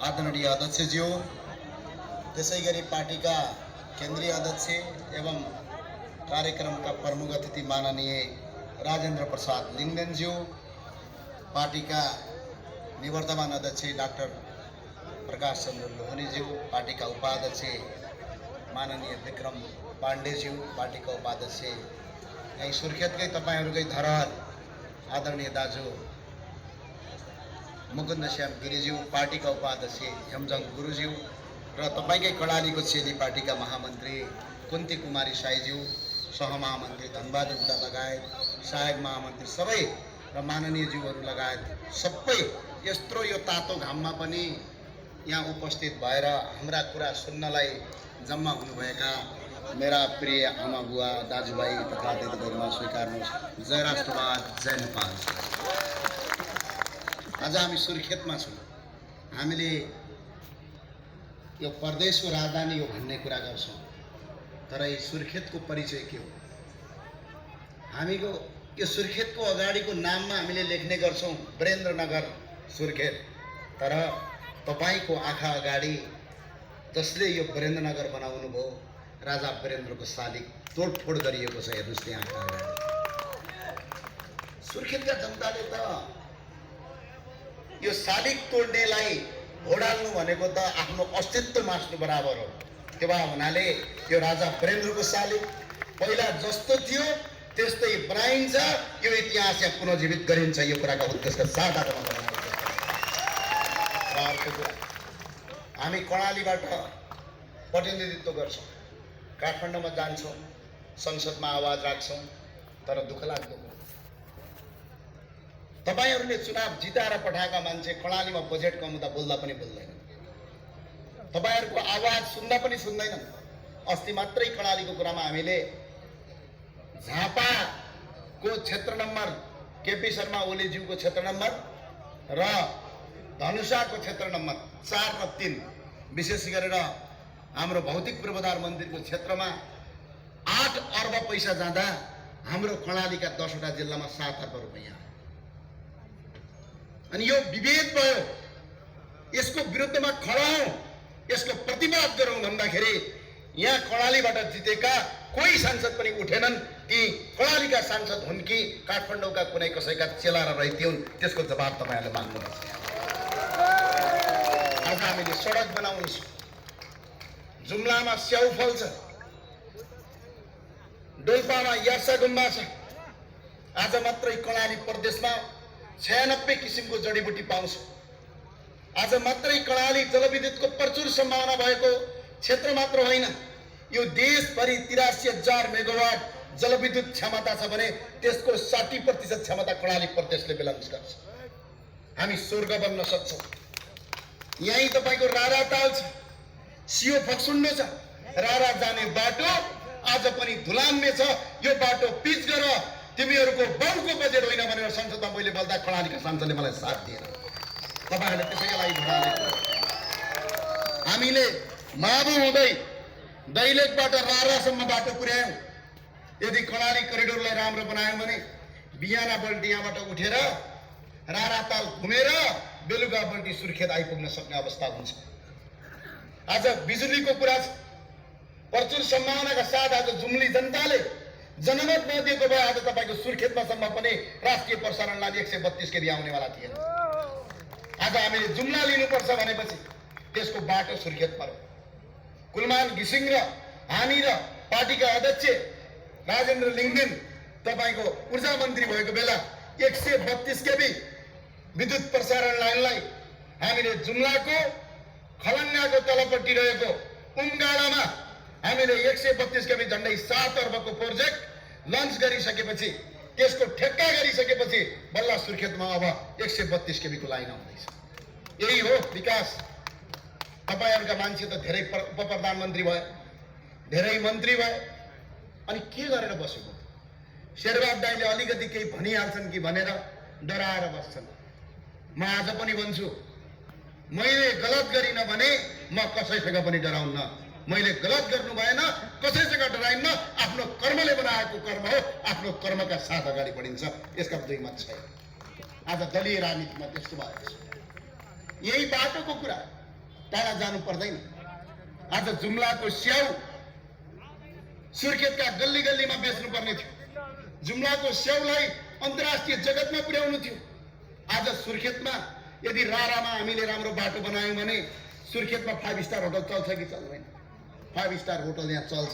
आदरणीय अध्यक्षज्यू, त्यसैगरी पार्टीका केन्द्रीय अध्यक्ष एवं कार्यक्रमका प्रमुख अतिथि माननीय राजेन्द्र प्रसाद लिङ्गदेनज्यू, पार्टीका निवर्तमान अध्यक्ष डाक्टर प्रकाश चन्द्र लोहनीज्यू, पार्टीका उपाध्यक्ष माननीय विक्रम पाण्डेज्यू, पार्टीका उपाध्यक्ष यही सुर्खेतकै तपाईहरुकै धरोहर आदरणीय दाजु मुकुन्द श्याम गिरिज्यू, पार्टीका उपाध्यक्ष हेमजङ गुरुज्यू र तपाईकै कर्णालीको चेली पार्टीका महामन्त्री कुन्ती कुमारी साईज्यू, सहमहामन्त्री धनबहादुर बुढा लगायत सहायक महामन्त्री सबै र माननीय ज्यूहरू लगायत सबै यत्रो यो तातो घाममा पनि यहाँ उपस्थित भएर हाम्रा कुरा सुन्नलाई जम्मा हुनुभएका मेरा प्रिय आमा बुवा दाजुभाइ तथा दिदीबहिनीमा स्वीकार्नुहोस्। जय राष्ट्रवाद, जय नेपाल। आज हामी सुर्खेतमा छौँ। हामीले यो प्रदेशको राजधानी हो भन्ने कुरा गर्छौँ, तर यो सुर्खेतको परिचय के हो? हामीको यो सुर्खेतको अगाडिको नाममा हामीले लेख्ने गर्छौँ वीरेन्द्रनगर सुर्खेत, तर तपाईको आँखा अगाडि जसले यो वीरेन्द्रनगर बनाउनु भयो राजा वीरेन्द्रको शालिग तोडफोड गरिएको छ। हेर्नुहोस् त्यहाँ आँखा अगाडि। सुर्खेतका जनताले त यो शालिग तोड्नेलाई घोडाल्नु भनेको त आफ्नो अस्तित्व मास्नु बराबर हो। त्यो भए हुनाले यो राजा वीरेन्द्रको शालिग पहिला जस्तो थियो त्यस्तै बनाइन्छ, यो इतिहास यहाँ पुनर्जीवित गरिन्छ। यो कुराका उद्देश्यका साथ आज हामी कर्णालीबाट प्रतिनिधित्व गर्छौँ, काठमाडौँमा जान्छौँ, संसदमा आवाज राख्छौँ, तर दुःख लाग्दो हो तपाईहरूले चुनाव जिताएर पठाएका मान्छे कर्णालीमा बजेट कमाउँदा बोल्दा पनि बोल्दैन, तपाईहरूको आवाज सुन्दा पनि सुन्दैनन्। अस्ति मात्रै कर्णालीको कुरामा हामीले झापाको क्षेत्र नम्बर केपी शर्मा ओलीज्यूको क्षेत्र नम्बर र धनुषाको क्षेत्र नम्बर 4 र 3 विशेष गरेर हाम्रो भौतिक पूर्वाधार मन्दिरको क्षेत्रमा 8 अर्ब पैसा जाँदा हाम्रो कर्णालीका 10वटा जिल्लामा 7 अर्ब रुपैयाँ। अनि यो विभेद भयो, यसको विरुद्धमा खडा हौं, यसको प्रतिवाद गरौं भन्दाखेरि यहाँ कर्णालीबाट जितेका कोही सांसद पनि उठेनन्। ती कर्णालीका सांसद हुन् कि काठमाडौँका कुनै कसैका चेला र रैती हुन्, त्यसको जवाब तपाईहरुले माग्नुपर्छ। आज हामीले सडक बनाउनु छ, जुम्लामा स्याउ फल्छ, डोल्पामा यार्सा गुम्बा छ। आज मात्रै कर्णाली प्रदेशमा 96 किसिमको जडीबुटी पाउँछ। आज मात्रै कर्णाली जलविद्युतको प्रचुर सम्भावना भएको क्षेत्र मात्र होइन, यो देशभरि 83,000 मेगावाट जलविद्युत क्षमता छ भने त्यसको 60% क्षमता कर्णाली प्रदेशले बेलान्स गर्छ। हामी स्वर्ग बन्न सक्छौँ। यही तपाईको रारा ताल छ, सियो फक्सुन्डो छ, रारा जाने बाटो आज पनि धुलाम्मे छ। यो बाटो पिच गर, तिमीहरूको बाउको बजेट होइन भनेर संसदमा मैले बोल्दा कर्णालीका सांसदले मलाई साथ दिएन। तपाईहरुले त्यसैका लागि हामीले माबु हुँदै दैलेखबाट रारासम्म बाटो पुर्यायौं। यदि कर्णाली करिडोरलाई राम्रो बनायौं भने बिहान बल्टी यहाँबाट उठेर राराताल घुमेर बेलुका बल्टी सुर्खेत आइपुग्न सक्ने अवस्था हुन्छ। आज बिजुलीको कुरा छ, प्रचुर सम्भावनाका साथ आज जुम्ली जनताले जनमत नदिएको भए आज तपाईको सुर्खेतमा सम्म पनि राष्ट्रिय प्रसारण लाइन 132 केबी आउनेवाला थिएन। आज हामीले जुम्ला लिनुपर्छ भनेपछि त्यसको बाटो सुर्खेत पर्यो। कुलमान घिसिङ र हामी र पार्टीका अध्यक्ष राजेन्द्र लिङ्गदेन तपाईको ऊर्जा मन्त्री भएको बेला 132 केबी विद्युत प्रसारण लाइनलाई हामीले जुम्लाको खलङ्गाको तलपट्टि रहेको उमगाडामा हामीले 132 केबी झन्डै 7 अर्बको प्रोजेक्ट लन्च गरिसकेपछि त्यसको ठेक्का गरिसकेपछि बल्ल सुर्खेतमा अब 132 केबीको लाइन आउँदैछ। यही हो विकास। तपाईहरुका मान्छे त धेरै उपप्रधानमन्त्री भए, धेरै मन्त्री भए, अनि के गरेर बसेको? शेरबहादुर दाइले अलिकति केही भनिहाल्छन् कि भनेर डराएर बस्छन्। म आज पनि भन्छु, मैले गलत गरिन भने म कसैसँग पनि डराउन्न। मैले गलत गर्नु भएन, कसैसँग डराइन्न। आफ्नो कर्मले बनाएको कर्म हो, आफ्नो कर्मका साथ अगाडि बढिन्छ। यसका दुई मत छैन। आज दलीय राजनीतिमा त्यस्तो भएको छ। यही बाटोको कुरा टाढा जानु पर्दैन। आज जुम्लाको स्याउ सुर्खेतका गल्ली गल्लीमा बेच्नु पर्ने थियो। जुम्लाको स्याउलाई अन्तर्राष्ट्रिय जगतमा पुर्याउनु थियो। आज सुर्खेतमा यदि रारामा हामीले राम्रो बाटो बनायौँ भने सुर्खेतमा 5 स्टार होटल चल्छ कि चल्दैन? 5 स्टार होटल यहाँ चल्छ।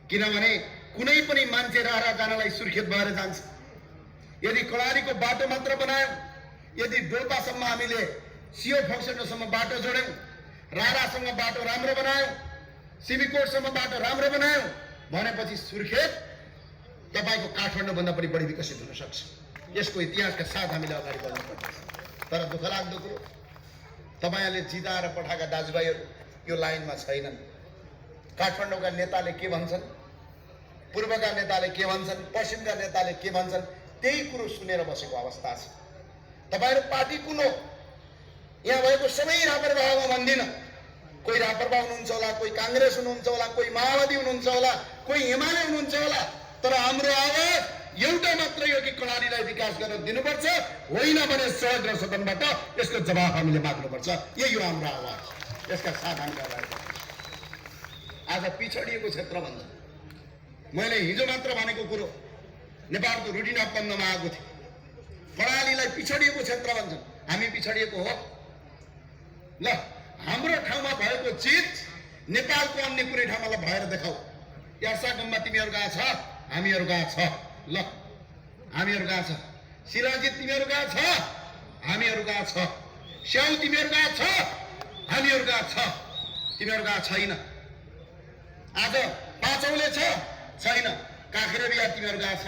किनभने कुनै पनि मान्छे रारा जानलाई सुर्खेत भएर जान्छ। यदि कडालीको बाटो मात्र बनायौँ, यदि डोल्पासम्म हामीले सियो फक्सेटोसम्म बाटो जोड्यौँ, रारासँग बाटो राम्रो बनायौँ, सिमीकोटसम्म बाटो राम्रो बनायौँ भनेपछि सुर्खेत तपाईको काठमाडौँभन्दा पनि बढी विकसित हुन सक्छ। यसको इतिहासका साथ हामीले अगाडि बढ्नुपर्छ। तर दुःख लाग्दो कुरो, तपाईहरूले जिताएर पठाएका दाजुभाइहरू यो लाइनमा छैनन्। काठमाडौँका नेताले के भन्छन्, पूर्वका नेताले के भन्छन्, पश्चिमका नेताले के भन्छन्, त्यही कुरो सुनेर बसेको अवस्था छ। तपाईहरू पार्टी कुन हो? यहाँ भएको सबै राप्रपामा भन्दिनँ। कोही राप्रपा हुनुहुन्छ होला, कोही काङ्ग्रेस हुनुहुन्छ होला, कोही माओवादी हुनुहुन्छ होला, कोही एमाले हुनुहुन्छ होला, तर हाम्रो आवाज एउटा मात्र हो कि कडालीलाई विकास गर्न दिनुपर्छ, होइन भने सडक र सदनबाट यसको जवाफ हामीले माग्नुपर्छ। यही हो हाम्रो आवाज। यसका साथ हामी अगाडि बढ्छौँ। आज पिछडिएको क्षेत्र भन्छ, मैले हिजो मात्र भनेको कुरो नेपालको रुटिन अफ बन्दमा आएको थियो। कडालीलाई पिछडिएको क्षेत्र भन्छन्। हामी पिछडिएको हो? ल, हाम्रो ठाउँमा भएको चिज नेपालको अन्य कुनै ठाउँमा भएर देखाऊ। यार्सागममा तिमीहरू गएको छ, हामीहरू गएको छ। ल, हामीहरू गएको छ। शिलाजित तिमीहरू गएको छ, हामीहरू गएको छ। स्याउ तिमीहरू गएको छ, हामीहरू गएको छ। तिमीहरू गएको छैन। आज पाचौले छ, छैन। काँक्रेबिया तिमीहरू गएको छ,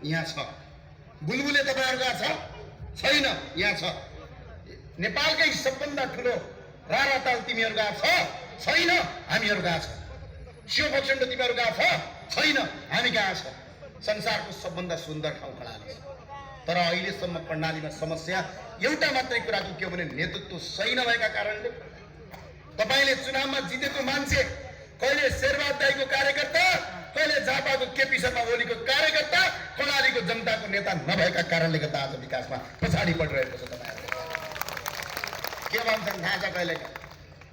यहाँ छ। बुलबुले तपाईँहरू गएको छ, छैन, यहाँ छ। नेपालकै सबभन्दा ठुलो राराताल तिमीहरू गएको छ, छैन, हामीहरू गएको छ। शिव फक्सेन्डो तिमीहरू गएको छ, छैन, हामी गएको छ। संसारको सबभन्दा सुन्दर ठाउँ कडाली छ। तर अहिलेसम्म प्रणालीमा समस्या एउटा मात्रै कुराको के हो भने नेतृत्व सही नभएका कारणले तपाईले चुनावमा जितेको मान्छे कहिले शेरबहादुर दाइको कार्यकर्ता, कहिले झापाको केपी शर्मा ओलीको कार्यकर्ता, कडालीको जनताको नेता नभएका कारणले गर्दा आज विकासमा पछाडि पडिरहेको छ। तपाईहरुले के भन्छन् थाहा छ कहिलेका?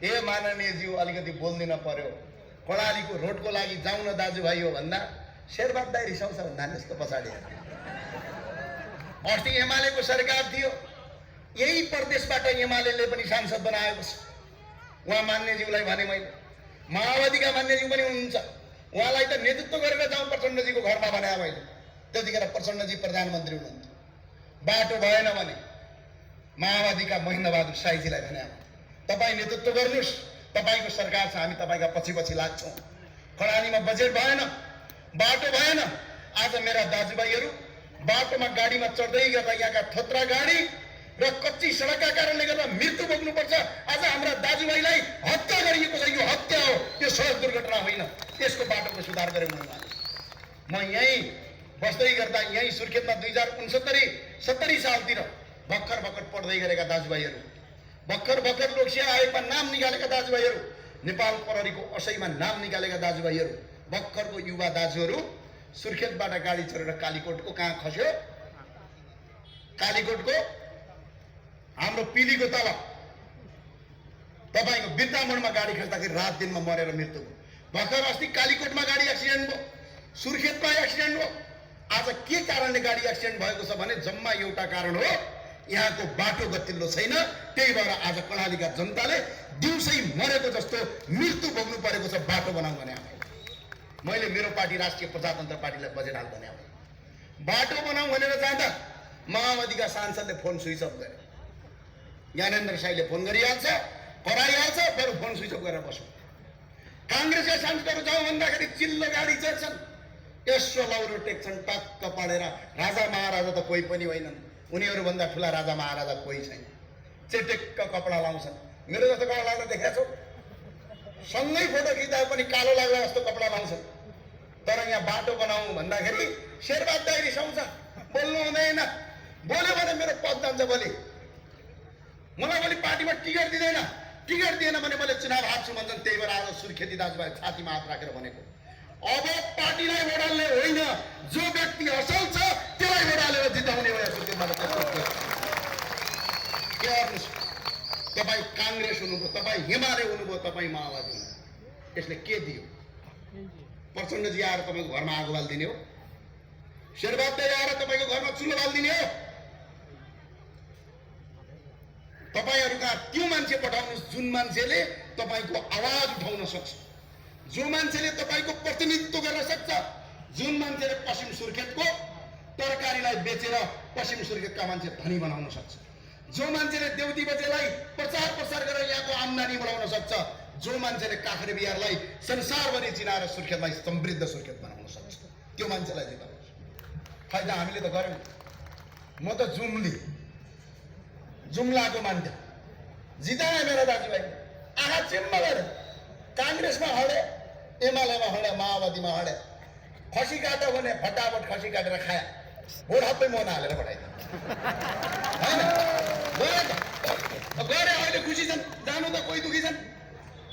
ए माननीयज्यू अलिकति बोल्दिन पर्यो, कडालीको रोडको लागि जाउँ न दाजुभाइ हो भन्दा शेरबहादुर दाइ रिसाउँछ भन्दा जस्तो पछाडि। अस्ति एमालेको सरकार थियो, यही प्रदेशबाट एमालेले पनि सांसद बनाएको छ। उहाँ मान्यज्यूलाई भने मैले, माओवादीका मान्यज्यू पनि हुनुहुन्छ, उहाँलाई त नेतृत्व गरेर जाउँ प्रचण्डजीको घरमा भने मैले। त्यतिखेर प्रचण्डजी प्रधानमन्त्री हुनुहुन्थ्यो। बाटो भएन भने माओवादीका महेन्द्रबहादुर साईजीलाई भने तपाईँ नेतृत्व गर्नुहोस्, तपाईँको सरकार छ, हामी तपाईँका पछि पछि लाग्छौँ। कडालीमा बजेट भएन, बाटो भएन। आज मेरा दाजुभाइहरू बाटोमा गाडीमा चढ्दै गर्दा यहाँका थोत्रा गाडी र कच्ची सडकका कारणले गर्दा मृत्यु भोग्नुपर्छ। आज हाम्रा दाजुभाइलाई हत्या गरिएको छ। यो हत्या हो, यो सडक दुर्घटना होइन। यसको बाटोको सुधार गरौँ। म यहीँ बस्दै गर्दा यहीँ सुर्खेतमा 2069-70 सालतिर भर्खर पढ्दै गरेका दाजुभाइहरू, भर्खर लोकसिया आयोगमा नाम निकालेका दाजुभाइहरू, नेपाल प्रहरीको असैमा नाम निकालेका दाजुभाइहरू, भर्खरको युवा दाजुहरू सुर्खेतबाट गाडी चढेर कालीकोटको कहाँ खस्यो? कालीकोटको हाम्रो पिलीको तल तपाईको बिर्तामोडमा गाडी खस्दाखेरि रात दिनमा मरेर मृत्यु भयो। भर्खर अस्ति कालीकोटमा गाडी एक्सिडेन्ट भयो, सुर्खेतमा एक्सिडेन्ट भयो। आज के कारणले गाडी एक्सिडेन्ट भएको छ भने जम्मा एउटा कारण हो, यहाँको बाटो गतिलो छैन। त्यही भएर आज कडालीका जनताले दिउँसै मरेको जस्तो मृत्यु भोग्नु परेको छ। बाटो बनाऊ भने मैले मेरो पार्टी राष्ट्रिय प्रजातन्त्र पार्टीलाई बजेट हाल भने बाटो बनाऊ भनेर जाँदा माओवादीका सांसदले फोन स्विच अफ गरे। ज्ञानेन्द्र साईले फोन गरिहाल्छ, कराइहाल्छ, फेरि फोन स्विच अफ गरेर बस्यो। काङ्ग्रेसका सांसदहरू जाउँ भन्दाखेरि चिल्लो गाडी चढ्छन्, यसो लौरो टेक्छन्, टक्क पढेर। राजा महाराजा त कोही पनि होइनन्, उनीहरूभन्दा ठुला राजा महाराजा कोही छैन। चेटेक्क कपडा लाउँछन्। मेरो जस्तो कपडा लाग्दा देखेको छौ? सँगै फोटो खिच्दा पनि कालो लाग्ला जस्तो कपडा लाउँछन्। तर यहाँ बाटो बनाऊ भन्दाखेरि शेरबहादुर दाइ रिसाउँछ, बोल्नु हुँदैन, बोल्यो भने मेरो पद जान्छ। भोलि मलाई भोलि पार्टीमा टिकट दिँदैन, टिकट दिएन भने मैले चुनाव हार्छु भन्छन्। त्यही भएर आज सुर्खेती दाजुभाइ छातीमा हात राखेर भनेको, अब पार्टीलाई भोट हाल्ने होइन, जो व्यक्ति असल छ त्यसलाई भोट हालेर जिताउने हो। सुर्खेतबाट के गर्नुहोस्, तपाईँ काङ्ग्रेस हुनुभयो, तपाईँ हिमालय हुनुभयो, तपाईँ माओवादी हुनुभयो। यसले के दियो? प्रचण्डजी आएर तपाईँको घरमा आगो बालिदिने हो? शेरबहादुर आएर तपाईँको घरमा चुलो बालिदिने हो? तपाईहरु कहाँ त्यो मान्छे पठाउनुस् जुन मान्छेले तपाईको आवाज उठाउन सक्छ, जो मान्छेले तपाईको प्रतिनिधित्व गर्न सक्छ, जुन मान्छेले पश्चिम सुर्खेतको तरकारीलाई बेचेर पश्चिम सुर्खेतका मान्छे धनी बनाउन सक्छ, जो मान्छेले देउती बजेलाई प्रचार प्रसार गरेर यहाँको आम्दानी बढाउन सक्छ, जो मान्छेले काँक्रे बिहारलाई संसारभरि चिनाएर सुर्खेतलाई समृद्ध सुर्खेत बनाउन सक्छ, त्यो मान्छेलाई जिताउनुस्। फाइदा हामीले त गर्यौं। म त जुम्लाको मान्छे जिताए मेरा दाजुभाइ। आहा चिम्म गरेर काङ्ग्रेसमा हडे, एमालेमा हडे, माओवादीमा हडे। खसी काट भने फटाफट खसी काटेर खाए, भोट हप्पै मौन हालेर पठाइदिए होइन। गरे अहिले खुसी छन्, जानु त कोही दुखी छन्।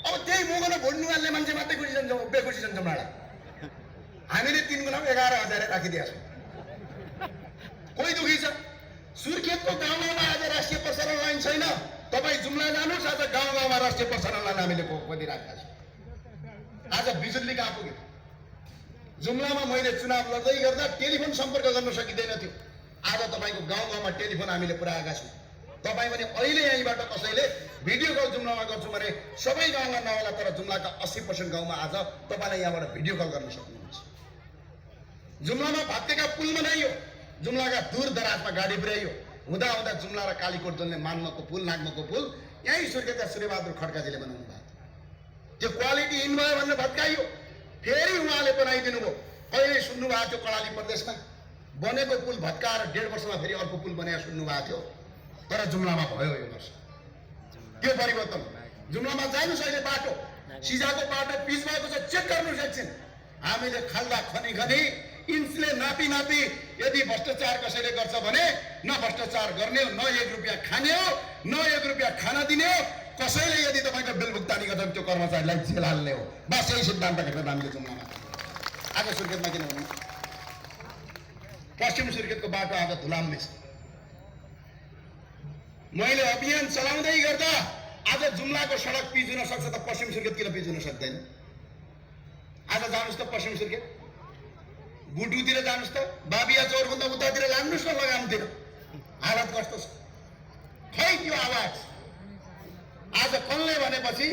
अब त्यही मुगन भोट नुहाल्ने मान्छे मात्रै खुसी छन्, बेखुसी छन् जुम्लाडा। हामीले 3 गुणा 11,000 राखिदिएका छौँ। कोही दुखी छ। सुर्खेतको गाउँ गाउँमा आज राष्ट्रिय प्रसारण लाइन छैन। तपाईँ जुम्ला जानुहोस्, आज गाउँ गाउँमा राष्ट्रिय प्रसारण लाइन हामीले खोजिराखेका छौँ। आज बिजुली कहाँ पुग्यो? जुम्लामा मैले चुनाव लड्दै गर्दा टेलिफोन सम्पर्क गर्न सकिँदैन थियो। आज तपाईँको गाउँ गाउँमा टेलिफोन हामीले पुर्याएका छौँ। तपाईँ पनि अहिले यहीँबाट कसैले भिडियो कल जुम्लामा गर्छु भने सबै गाउँमा नहोला तर जुम्लाका 80% गाउँमा आज तपाईँलाई यहाँबाट भिडियो कल गर्न सक्नुहुन्छ। जुम्लामा भातेका पुल बनाइयो, जुम्लाका दूर दराजमा गाडी पुर्याइयो। हुँदा हुँदा जुम्ला र कालीकोट जोड्ने मान्मको पुल, नाग्मको पुल यही सुर्खेतका सूर्यबहादुर खड्काजीले बनाउनु भएको। त्यो क्वालिटी इन भयो भनेर भत्काइयो, फेरि उहाँले बनाइदिनु भयो। कहिले सुन्नु भएको थियो कर्णाली प्रदेशमा बनेको पुल भत्काएर 1.5 वर्षमा फेरि अर्को पुल बनाएर सुन्नु भएको थियो, तर जुम्लामा भयो यो वर्ष त्यो परिवर्तन। जुम्लामा जानुहोस्, अहिले बाटो सिजाको बाटो पिच भएको छ, चेक गर्नुहोस् एकछिन। हामीले खाल्दा खनी खनी इन्चले नापी नापी यदि भ्रष्टाचार कसैले गर्छ भने न भ्रष्टाचार गर्ने हो, न 1 रुपियाँ खाने हो, न 1 रुपियाँ खाना दिने हो। कसैले यदि तपाईँको बिल भुक्तानी गर्छ त्यो कर्मचारीलाई जेल हाल्ने हो। बस यही सिद्धान्त हेरेर हामीले जुम्लामा आज सुर्खेतमा किन भन्नु? पश्चिम सुर्खेतको बाटो आज धुलाम्ने छ। मैले अभियान चलाउँदै गर्दा आज जुम्लाको सडक पिच हुन सक्छ त पश्चिम सुर्खेत किन पिच हुन सक्दैन? आज जानुहोस् त पश्चिम सुर्खेत, गुटुतिर जानुहोस् त, बाबिया चौरभन्दा उतातिर लानुहोस् न लगामतिर, हालत कस्तो छ। खै त्यो आवाज आज कसले भनेपछि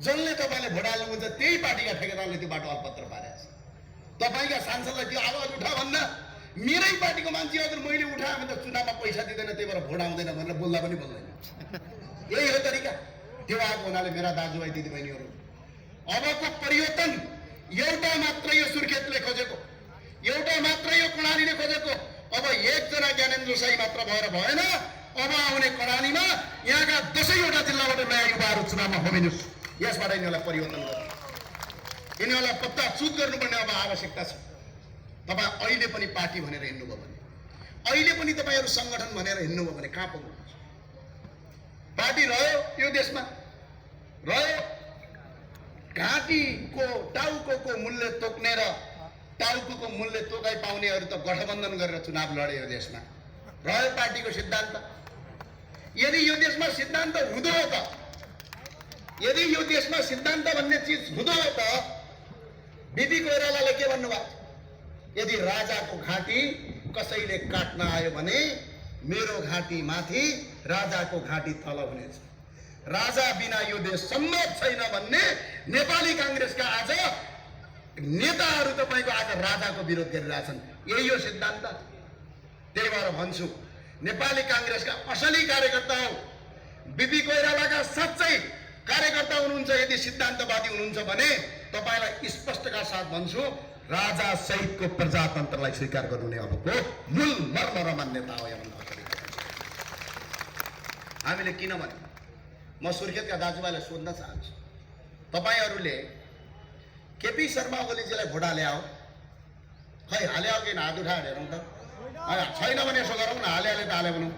जसले तपाईँले भोट हाल्नुहुन्छ त्यही पार्टीका ठेकेदारले त्यो बाटो अलपत्र पारेको छ। तपाईँका सांसदलाई त्यो आवाज उठा भन्दा मेरै पार्टीको मान्छे हजुर मैले उठाएँ भने त चुनावमा पैसा दिँदैन, त्यही भएर भोट आउँदैन भनेर बोल्दा पनि बोल्दैन। यही हो तरिका। त्यो आएको हुनाले मेरा दाजुभाइ दिदीबहिनीहरू, अबको परिवर्तन एउटा मात्र यो सुर्खेतले खोजेको, एउटा मात्र यो कर्णालीले खोजेको। अब एकजना ज्ञानेन्द्र साई मात्र भएर भएन। अब आउने कर्णालीमा यहाँका 10वटा जिल्लाबाट नयाँ युवाहरू चुनावमा होमिनुहोस्। यसबाट यिनीहरूलाई परिवर्तन गर्नु, यिनीहरूलाई पत्ता चुत गर्नुपर्ने अब आवश्यकता छ। तपाईँ अहिले पनि पार्टी भनेर हिँड्नुभयो भने, अहिले पनि तपाईँहरू सङ्गठन भनेर हिँड्नुभयो भने कहाँ पुग्नुहुन्छ? पार्टी रह्यो यो देशमा, रह्यो। घाँटीको टाउको मूल्य तोक्ने र टाउको मूल्य तोकाइ पाउनेहरू त गठबन्धन गरेर चुनाव लडे यो देशमा। रह्यो पार्टीको सिद्धान्त। यदि यो देशमा सिद्धान्त हुँदो हो त, यदि यो देशमा सिद्धान्त भन्ने चिज हुँदो हो त बिपी कोइरालाले के भन्नुभयो? यदि राजाको घाँटी कसैले काट्न आयो भने मेरो घाँटी माथि, राजाको घाँटी तल हुनेछ। राजा बिना यो देश सम्भव छैन भन्ने नेपाली काङ्ग्रेसका आज नेताहरू तपाईँको आज राजाको विरोध गरिरहेछन्। यही हो सिद्धान्त। त्यही भएर भन्छु, नेपाली काङ्ग्रेसका असली कार्यकर्ता हो, बिपी कोइरालाका साँच्चै कार्यकर्ता हुनुहुन्छ, यदि सिद्धान्तवादी हुनुहुन्छ भने तपाईँलाई स्पष्टका साथ भन्छु, राजा सहितको प्रजातन्त्रलाई स्वीकार गर्नु नै अबको मूल मर्म र मान्यता हो। हामीले किन भने म सुर्खेतका दाजुभाइलाई सोध्न चाहन्छु, तपाईँहरूले केपी शर्मा ओलीजीलाई भोट हाले हो? खै हाले हो कि हात उठाएर हेरौँ त। छैन भने यसो गरौँ न, हाले त हाले भनौँ।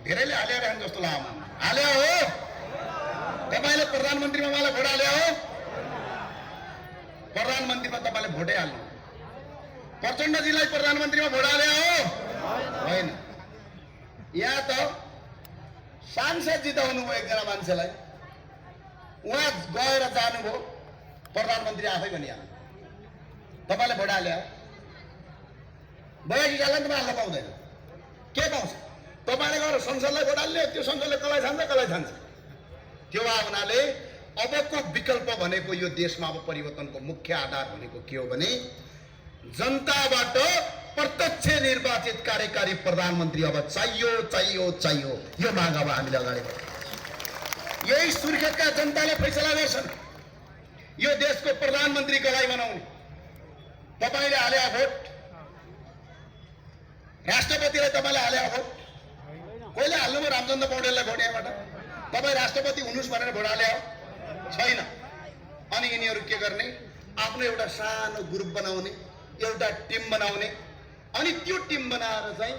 धेरैले हाले राख्नु जस्तो लाग्यो। हाले हो? तपाईँले प्रधानमन्त्रीमा मलाई भोट हाले हो? प्रधानमन्त्रीमा तपाईँले भोटै हाल्नु। प्रचण्डजीलाई प्रधानमन्त्रीमा भोट हाले हो? होइन। यहाँ त सांसद जिताउनु भयो एकजना मान्छेलाई, उहाँ गएर जानुभयो, प्रधानमन्त्री आफै भनिहाल्नु तपाईँले भोट हाल्यो, 82 सालमा तपाईँ हाल्न पाउँदैन। के पाउँछ? तपाईँले गएर संसदलाई भोट हाल्यो, त्यो संसदले कसलाई छान्छ। त्यो भए हुनाले अबको विकल्प भनेको यो देशमा अब परिवर्तनको मुख्य आधार भनेको के हो भने जनताबाट प्रत्यक्ष निर्वाचित कार्यकारी प्रधानमन्त्री अब चाहियो। यो माग अब हामीले अगाडि बढाउँछौँ। यही सुर्खेतका जनताले फैसला गर्छन् यो देशको प्रधानमन्त्री कसलाई बनाउने। तपाईले हाले भोट, राष्ट्रपतिलाई तपाईले हाले भोट, कोहीले हाल्नुभयो रामचन्द्र पौडेललाई भोट यहाँबाट? तपाईँ राष्ट्रपति हुनुहोस् भनेर भोट हाले छैन। अनि यिनीहरू के गर्ने? आफ्नो एउटा सानो ग्रुप बनाउने, एउटा टिम बनाउने, अनि त्यो टिम बनाएर चाहिँ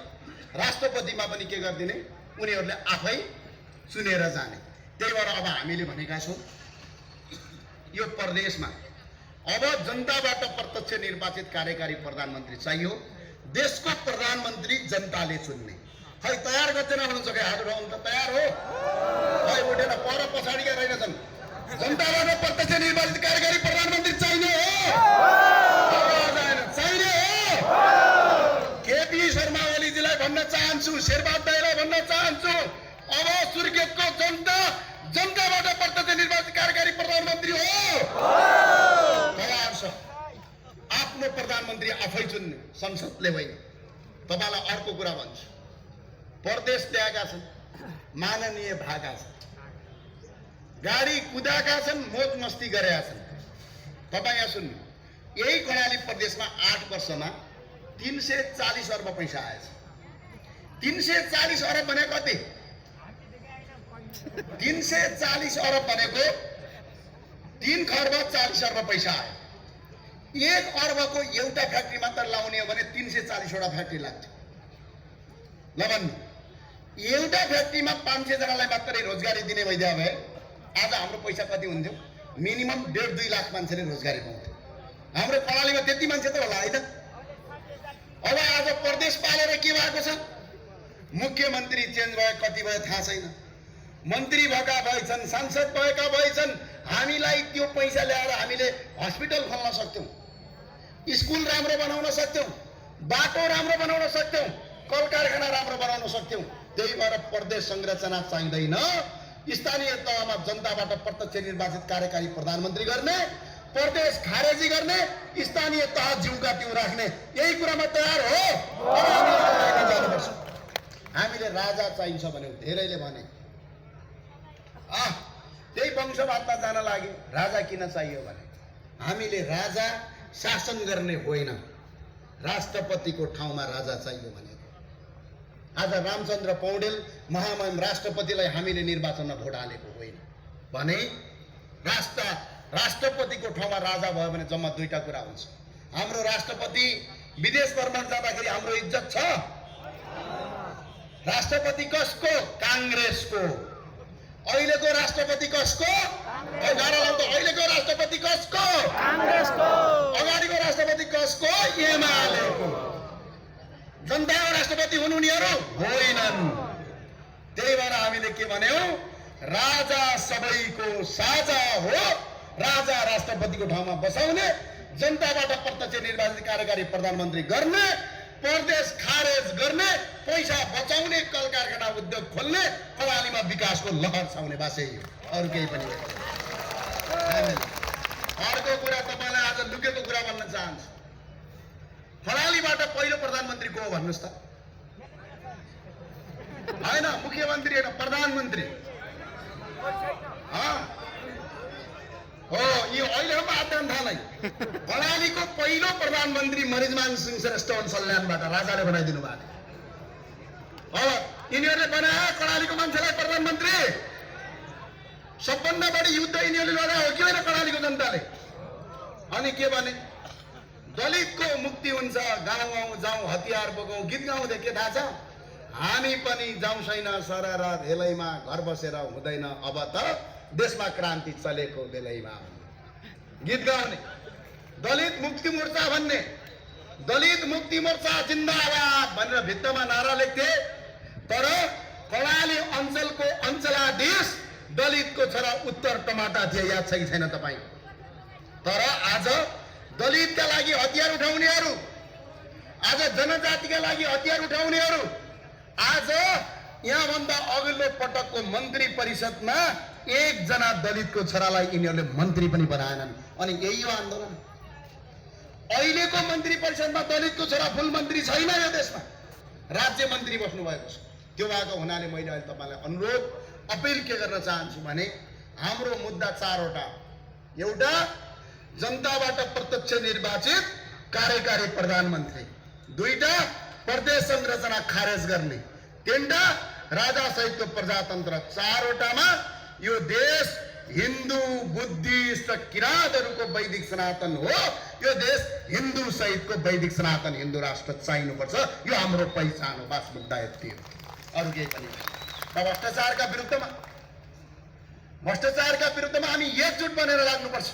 राष्ट्रपतिमा पनि के गर्दिने, उनीहरूले आफै चुनेर जाने। त्यही भएर अब हामीले भनेका छौँ यो प्रदेशमा अब जनताबाट प्रत्यक्ष निर्वाचित कार्यकारी प्रधानमन्त्री चाहियो। देशको प्रधानमन्त्री जनताले चुन्ने। खै तयार गर्दैन हुनुहुन्छ कि हात उठाउनु त तयार हो? खै उठेर पर पछाडिका रहेनछन्। जनताबाट प्रत्यक्ष निर्वाचित कार्यकारी प्रधानमन्त्री चाहिने हो, चाहिने हो। केपी शर्मा ओलीजीलाई भन्न चाहन्छु, शेरबहादुर दाइलाई भन्न चाहन्छु, अब सुर्खेतको जनताबाट प्रत्यक्ष निर्वाचित कार्यकारी प्रधानमन्त्री हो, तयार छ। आफ्नो प्रधानमन्त्री आफै चुन्ने, संसदले होइन। तपाईलाई अर्को कुरा भन्छु, प्रदेश ल्याएका छन्, माननीय भागा छन्, गाडी कुदाएका छन्, मोज मस्ती गरेका छन्। तपाईँ यहाँ सुन्नु, यही कर्णाली प्रदेशमा 8 वर्षमा 340 अर्ब पैसा आएछ। 340 अरब भनेको कति? 340 अरब भनेको 3 खर्ब 40 अर्ब पैसा आयो। 1 अर्बको एउटा फ्याक्ट्री मात्र लाउने हो भने 340 वटा फ्याक्ट्री लाग्थ्यो। ल भन्नु, एउटा फ्याक्ट्रीमा 500 जनालाई मात्रै रोजगारी दिने भइदियो भए आज हाम्रो पैसा कति हुन्थ्यो? मिनिमम 1.5-2 लाख मान्छेले रोजगारी पाउँथ्यो। हाम्रो कर्णालीमा त्यति मान्छे त होला होइन? अब आज प्रदेश पालेर के भएको छ? मुख्यमन्त्री चेन्ज भयो, कति भयो थाहा छैन। मन्त्री भएका भएछन्, सांसद भएका भएछन्। हामीलाई त्यो पैसा ल्याएर हामीले हस्पिटल खोल्न सक्थ्यौँ, स्कुल राम्रो बनाउन सक्थ्यौँ, बाटो राम्रो बनाउन सक्थ्यौँ, कल कारखाना राम्रो बनाउन सक्थ्यौँ। त्यही भएर प्रदेश संरचना चाहिँदैन। स्थानीय तहमा जनताबाट प्रत्यक्ष निर्वाचित कार्यकारी प्रधानमन्त्री गर्ने, प्रदेश खारेजी गर्ने, स्थानीय तह जिउका त्यौँ राख्ने, यही कुरामा तयार हो। जानुपर्छ। हामीले राजा चाहिन्छ भन्यो, धेरैले भने त्यही वंशवादमा जान लाग्यो। राजा किन चाहियो भने हामीले राजा शासन गर्ने होइन, राष्ट्रपतिको ठाउँमा राजा चाहियो भनेको। आज रामचन्द्र पौडेल महामहिम राष्ट्रपतिलाई हामीले निर्वाचनमा भोट हालेको होइन भने राष्ट्रपतिको ठाउँमा राजा भयो भने जम्मा 2टा कुरा हुन्छ। हाम्रो राष्ट्रपति विदेश भ्रमण जाँदाखेरि हाम्रो इज्जत छ। राष्ट्रपति कसको? कांग्रेसको। अहिलेको राष्ट्रपति कसको? अहिलेको राष्ट्रपति कसको? कांग्रेसको। अगाडिको राष्ट्रपति कसको? एमालेको। जनताको राष्ट्रपति हुनु उनीहरू होइनन्। त्यही भएर हामीले के भन्यौं? राजा सबैको साझा हो। राजा राष्ट्रपतिको ठाउँमा बसाउने, जनताबाट प्रत्यक्ष निर्वाचित कार्यकारी प्रधानमन्त्री गर्ने, प्रदेश खारेज गर्ने, पैसा बचाउने, कल कारखाना उद्योग खोल्ने, कर्णालीमा विकासको लहर छाउने, बास यही हो, अरू केही पनि होइन। अर्को कुरा तपाईलाई आज लुकेको कुरा भन्न चाहन्छु। कर्णालीबाट पहिलो प्रधानमन्त्री को हो भन्नुस् त? हैन, मुख्यमन्त्री हैन, प्रधानमन्त्री हो। यो अहिलेसम्म आत्म थाहा नै। कर्णालीको पहिलो प्रधानमन्त्री मरिजमान सिंह श्रेष्ठ सल्यानबाट राजाले बनाइदिनु भएको। अब यिनीहरूले बनाए कर्णालीको मान्छेलाई प्रधानमन्त्री। सबभन्दा बढी युद्ध यिनीहरूले लडायो हो कि होइन कर्णालीको जनताले? अनि के भने दलितको मुक्ति हुन्छ, गाउँ गाउँ जाउँ, हतियार बोकाउँ, गीत गाउँदै के थाहा छ? हामी पनि जाउँ छैन सरर भेलैमा, घर बसेर हुँदैन, अब त देशमा क्रान्ति चलेको बेलैमा गीत गाउने। दलित मुक्ति मोर्चा भन्ने, दलित मुक्ति मोर्चा जिन्दाबाद भनेर भित्तामा नारा लेख्थे। तर कर्णाली अञ्चलको छोरा उत्तर टमाटा थिए, याद छ कि छैन तपाईँ? तर आज दलितका लागि हतियार उठाउनेहरू, आज जनजातिका लागि हतियार उठाउनेहरू आज यहाँभन्दा अघिल्लो पटकको मन्त्री परिषदमा एकजना दलितको छोरालाई यिनीहरूले मन्त्री पनि बनाएनन्। अनि यही हो आन्दोलन। अहिलेको मन्त्री परिषदमा दलितको छोरा फुल मन्त्री छैन यो देशमा, राज्य मन्त्री बस्नु भएको छ। त्यो भएको हुनाले मैले अहिले तपाईँलाई अनुरोध अपिल के गर्न चाहन्छु भने हाम्रो मुद्दा चारवटा। एउटा, जनताबाट प्रत्यक्ष निर्वाचित कार्यकारी प्रधानमन्त्री। दुईटा, प्रदेश संरचना खारेज गर्ने। तीनटा, राजा सहितको प्रजातन्त्र। चारवटामा यो देश हिन्दू बुद्धिस्ट र किराँतहरूको वैदिक सनातन हो। यो देश हिन्दू सहितको वैदिक सनातन हिन्दू राष्ट्र चाहिनुपर्छ। यो हाम्रो पहिचान हो। बस मुद्दा यति हो, अरू केही पनि होइन। भ्रष्टाचारका विरुद्धमा हामी एकजुट बनेर लाग्नुपर्छ।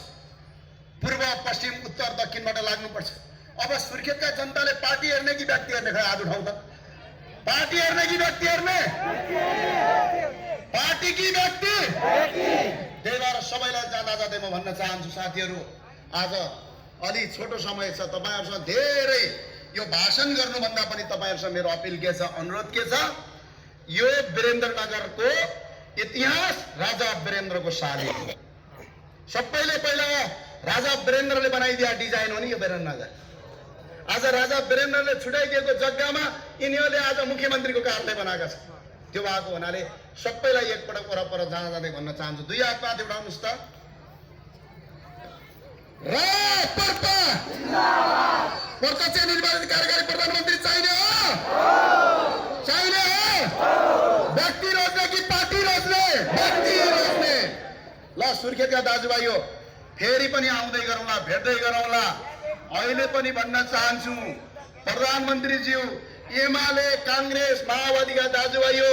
पूर्व पश्चिम उत्तर दक्षिणबाट लाग्नुपर्छ। अब सुर्खेतका जनताले पार्टी हेर्ने कि व्यक्ति हेर्ने? खै हात उठाउ त। पार्टी हेर्ने कि व्यक्ति हेर्ने? पार्टी कि व्यक्ति? त्यही भएर सबैलाई जाँदा जाँदै म भन्न चाहन्छु साथीहरू, आज अलि छोटो समय छ, तपाईँहरूसँग धेरै यो भाषण गर्नुभन्दा पनि तपाईँहरूसँग मेरो अपिल के छ, अनुरोध के छ, यो वीरेन्द्रनगरको इतिहास राजा वीरेन्द्रको शाली हो। सबैले पहिला राजा वीरेन्द्रले बनाइदिया डिजाइन हो नि यो वीरेन्द्रनगर। आज राजा वीरेन्द्रले छुट्याइदिएको जग्गामा यिनीहरूले आज मुख्यमन्त्रीको कार्यालय बनाएका छन्। त्यो भएको हुनाले सबैलाई एकपटक वरपर जाँदा जाँदै भन्न चाहन्छु, दुई हात माथि उठाउनुहोस् त। प्रत्यक्ष निर्वाचित कार्यकारी प्रधानमन्त्री चाहिने हो? चाहिने हो? व्यक्ति रोज्ने कि पार्टी रोज्ने? व्यक्ति रोज्ने। ल सुर्खेतका दाजुभाइ हो, फेरि पनि आउँदै गरौँला, भेट्दै गरौँला। अहिले पनि भन्न चाहन्छु प्रधानमन्त्रीज्यू, एमाले काङ्ग्रेस माओवादीका दाजुभाइ हो,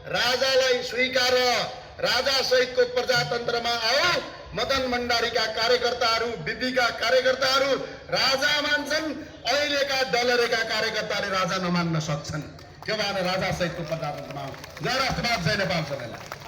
राजालाई स्वीकार, राजा सहितको प्रजातन्त्रमा आओ। मदन भण्डारीका कार्यकर्ताहरू, बिपीका कार्यकर्ताहरू राजा मान्छन्, अहिलेका डलरेका कार्यकर्ताले राजा नमान्न सक्छन्। त्यो भएर राजा सहितको प्रजातन्त्रमा आऊ। जय राष्ट्रवाद, जय नेपाल सबैलाई।